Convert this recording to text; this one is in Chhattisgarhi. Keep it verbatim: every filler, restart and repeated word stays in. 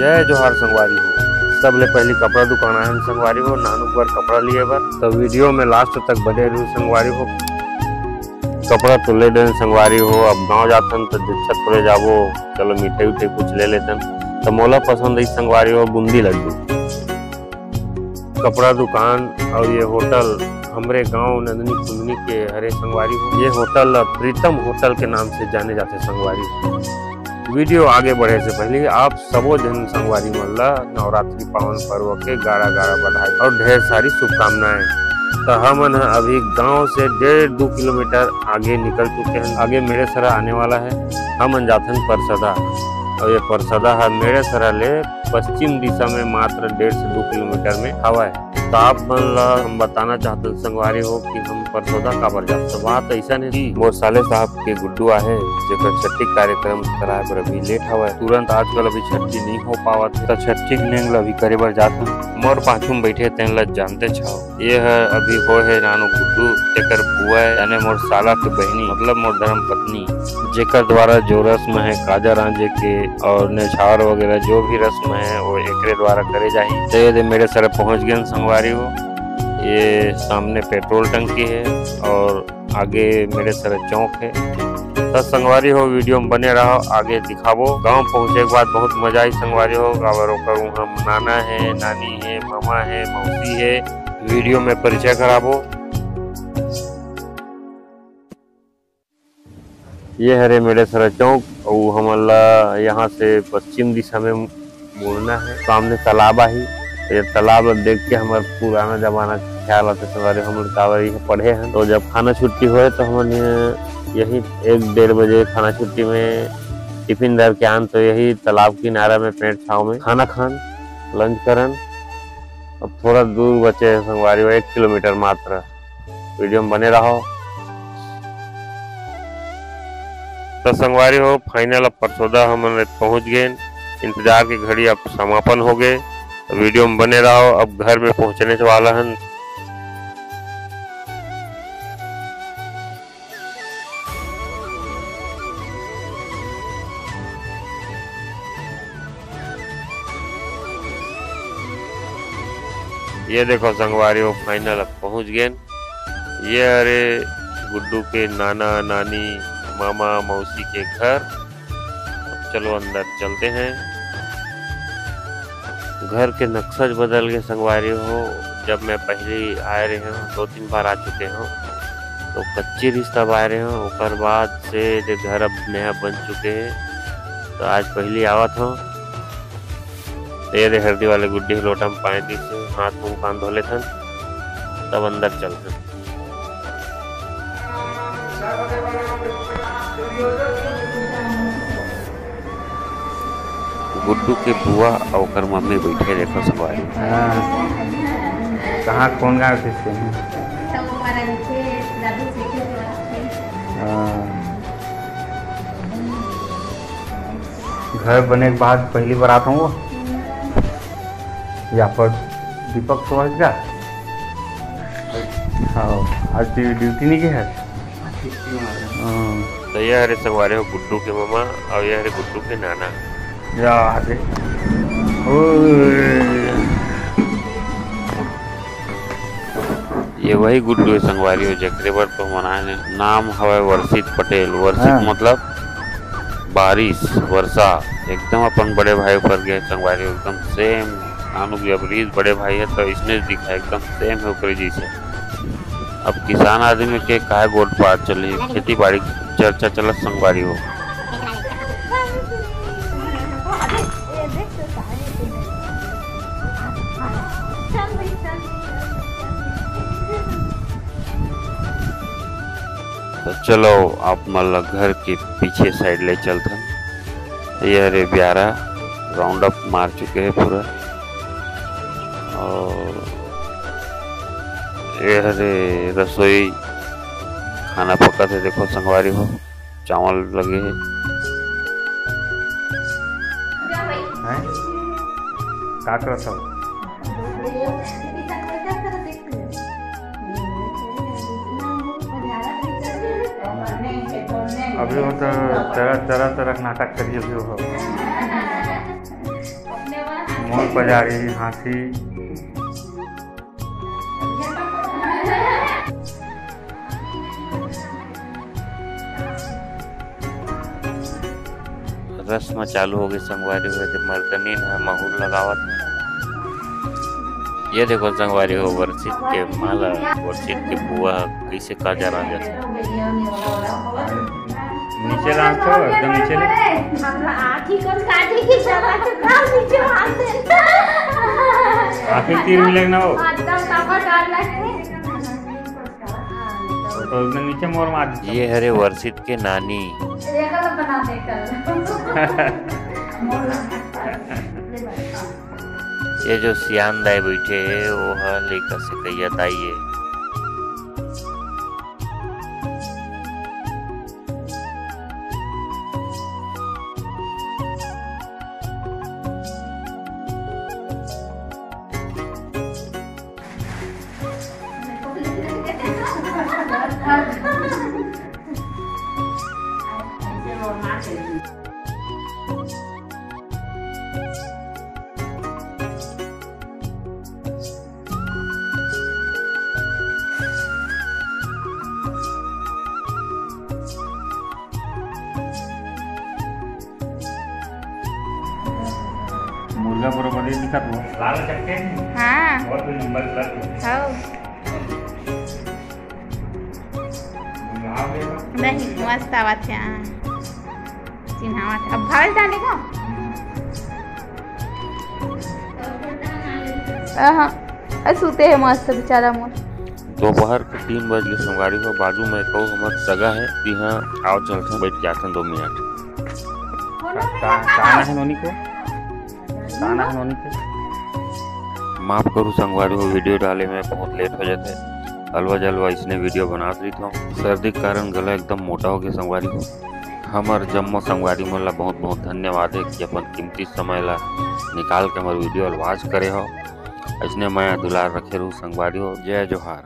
जय जोहार संगवारी हो। सबले पहली कपड़ा दुकान आए हन संगवारी हो, नानू बर कपड़ा लिए बर। तो वीडियो में लास्ट तक बने रहू संगवारी हो। कपड़ा तो ले देन संगवारी हो, अब गांव जाथन तो दिच्छा थोड़े जाबो, चलो मिठाई उठाई कुछ ले लेथन। तो मोला पसंद आई संगवारी हो बूंदी लड्डू। कपड़ा दुकान और ये होटल हमरे गांव नंदनी कुंदनी के हरे संगवारी हो। ये होटल प्रीतम होटल के नाम से जाने जाते संगवारी हो। वीडियो आगे बढ़े से पहले आप सबो झन संगवारी मन ला नवरात्रि पावन पर्व के गाड़ा गाड़ा बधाई और ढेर सारी शुभकामनाएं। तो हमन ह अभी गांव से डेढ़ दो किलोमीटर आगे निकल चुके हैं। आगे मेड़ेसरा आने वाला है, हमन जाथन परसदा। और ये परसदा ह मेड़ेसरा ले पश्चिम दिशा में मात्र डेढ़ से दो किलोमीटर में हवय। तो आप मन ला हम बताना चाहतन संगवारी हो कि हम परसोदा काबर जात। तो बात ऐसा नहीं कि मोर साले साहब के गुड्डू आहे, जेकर छट्ठी कार्यक्रम कराए बर अभी लेट हवय। तुरंत आजकल अभी छट्ठी नहीं हो पावत हे, तो छट्ठी के नेंग ला अभी करे बर जात हन। मोर पाछू में बैठे तेन ला जानते छव, ये ह अभी हो हे नानू गुड्डू, तेकर बुआ हे, यानी मोर साला के बहिनी, मतलब मोर धर्म पत्नी, जेकर द्वारा जो रस्म है काजा रांझे के और नेछावर वगैरह जो भी रस्म है वो एकरे द्वारा करे जाही। तो ये दे मेड़ेसरा पहुंच गए संगवारी हो, ये सामने पेट्रोल टंकी है और आगे मेड़ेसरा चौक है। तो संगवारी हो वीडियो में बने रहो, आगे दिखाबो। गांव पहुंचे के बाद बहुत मजा आई संगवारी हो, काबर ओकर उहाँ नाना है, नानी है, मामा है, मौसी है, वीडियो में परिचय कराबो। ये हरे मेड़ेसरा चौक, अउ हमन ला यहाँ से पश्चिम दिशा में मुड़ना है। सामने तालाब आही, ये तालाब ला देख के हमर पुराना जमाना के ख्याल आते संगवारी। हमन काबर ये पढ़े हन, तो जब खाना छुट्टी होए तो हमन ये, यही एक डेढ़ बजे खाना छुट्टी में टिफिन धर के आन, तो यही तालाब किनारा में पेड़ छाव में खाना खान, लंच करन। अब थोड़ा दूर बचे है संगवारी, वो एक किलोमीटर मात्र। वीडियो में बने रहो। तो संगवारी हो, फाइनल अब परसोदा हमन पहुंच गए। इंतजार की घड़ी अब समापन हो गए। तो वीडियो में बने रहो, अब घर में पहुंचने वाला हन। ये देखो संगवारी हो, फाइनल अब पहुंच गए। ये हरे गुड्डू के नाना नानी, मामा मौसी के घर। अब चलो अंदर चलते हैं। घर के नक्शा बदल गए संगवारी हो। जब मैं पहली आए रहे हूँ, दो तीन बार आ चुके हूँ, तो कच्ची रिश्ता आए रहे हूँ, ओकर बाद से जे घर अब नया बन चुके हैं, तो आज पहली आवत हूँ। तो ये दे हरदी वाले गुड्डी लोटा में पानी दिस, हाथ मुंह कान धो लेथन, तब अंदर चलथन। गुड्डू के बुआ अउ ओकर मम्मी बैठे, देखो संगवारी। हाँ। कहाँ, कौन गाँव से हैं? हाँ। घर बने के बाद पहली बार आता हूँ वो। या पर दीपक तो आज का? हाँ, आज ड्यू-, ड्यूटी नहीं गया है? हाँ। तो ये हरे संगवारी हो गुड्डू के मामा और ये हरे गुड्डू के नाना। या हरे। ओए। ये वही गुड्डू है संगवारी हो, जेकरे बर तो मनाए ने। नाम हवय वर्षित पटेल। वर्षित हाँ। मतलब बारिश, वर्षा, एकदम अपन बड़े भाई ऊपर गए संगवारी हो, एकदम सेम। नानू भी अब रीस बड़े भाई है तो इसने दिखा, एकदम सेम है ओकरे जैसे। अब किसान आदमी के काय गोठ बात चली, खेती बाड़ी चर्चा चलत संगवारी हो। तो चलो, आप मन ला घर के पीछे साइड ले चलथन। ये हरे ब्यारा, राउंड अप मार चुके हैं पूरा। और ये हरे रसोई, खाना पकत हे, देखो संगवारी हो, चावल लगे हे। हैं? का करत हव? अभी वो तो तरह, तरह, तरह के नाटक करिए भी हो। मोर पजारी हाथी। रस्म चालू हो गई संगवारी हो, ये मर्दनीन ह माहौल लगावत हे। ये देखो संगवारी हो, वर्षित के माला, वर्षित के बुआ कैसे काजर आ जाता। नीचे ला तो एकदम नीचे ले। हमरा आँखी कर काटे की शर्मा के नाम नीचे हाथ दे। आँखी तीर मिले ना हो। एकदम तब डर लगते। तो एकदम नीचे मोर मार। ये हरे वर्षित के नानी। ये जो सियान दाई बैठे हे, वो ह लइका सकैया दाई हे। मुर्गा बरोबर ही दिखत हो। लाल चक्के। हाँ। बहुत नंबर प्लस। हौ। नहीं, मस्त आवत हे, हाँ। चिन्हावत हे। अब भावल डाले का? अहाँ, अरे सुते हे मस्त बेचारा मोर। दोपहर के तीन बज ले संगवारी हो, बाजू में एको हमर सगा हे, तिहाँ आव चलथन, बैठ जाथन दो मिनट। का, का, का ना हे नोनी को? का ना हे नोनी को? माफ करू संगवारी हो, वीडियो डाले में बहुत लेट हो जाथे। अलवा जलवा इसने वीडियो बनात रहिथों। सर्दी के कारण गला एकदम मोटा हो गया संगवारी हो। हमर जम्मो संगवारी मन ला बहुत बहुत धन्यवाद हे कि अपन कीमती समय ला निकाल के हमर वीडियो ला watch करे हो। अइसने मया दुलार रखे रहू संगवारी हो। जय जोहार।